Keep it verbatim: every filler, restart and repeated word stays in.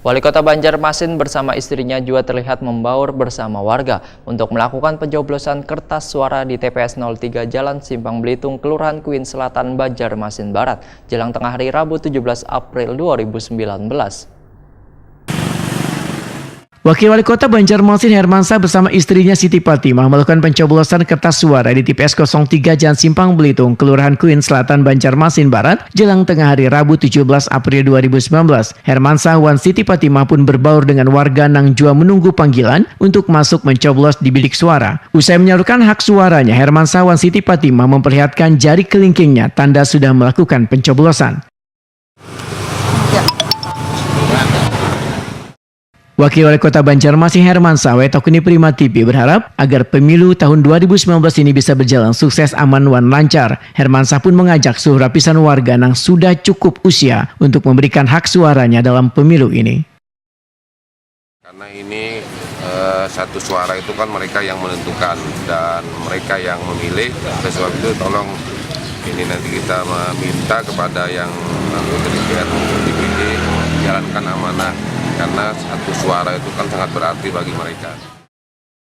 Wali Kota Banjarmasin bersama istrinya juga terlihat membaur bersama warga untuk melakukan pencoblosan kertas suara di T P S nol tiga Jalan Simpang Belitung, Kelurahan Kuin Selatan, Banjarmasin Barat, jelang tengah hari Rabu tujuh belas April dua ribu sembilan belas. Wakil Wali Kota Banjarmasin Hermansa bersama istrinya Siti Fatimah melakukan pencoblosan kertas suara di T P S kosong tiga Jalan Simpang Belitung, Kelurahan Kuin Selatan, Banjarmasin Barat, jelang tengah hari Rabu tujuh belas April dua ribu sembilan belas. Hermansa wan Siti Fatimah pun berbaur dengan warga nang jua menunggu panggilan untuk masuk mencoblos di bilik suara. Usai menyalurkan hak suaranya, Hermansa wan Siti Fatimah memperlihatkan jari kelingkingnya tanda sudah melakukan pencoblosan. Wakil Wali Kota Banjarmasin Hermansa, Wetok ini Prima T V, berharap agar pemilu tahun dua ribu sembilan belas ini bisa berjalan sukses, aman, wan lancar. Hermansa pun mengajak seluruh lapisan warga nang sudah cukup usia untuk memberikan hak suaranya dalam pemilu ini. Karena ini eh, satu suara itu kan mereka yang menentukan dan mereka yang memilih. Oleh sebab itu tolong ini nanti kita meminta kepada yang anggota D P R untuk D P D jalankan amanah, karena satu suara itu kan sangat berarti bagi mereka.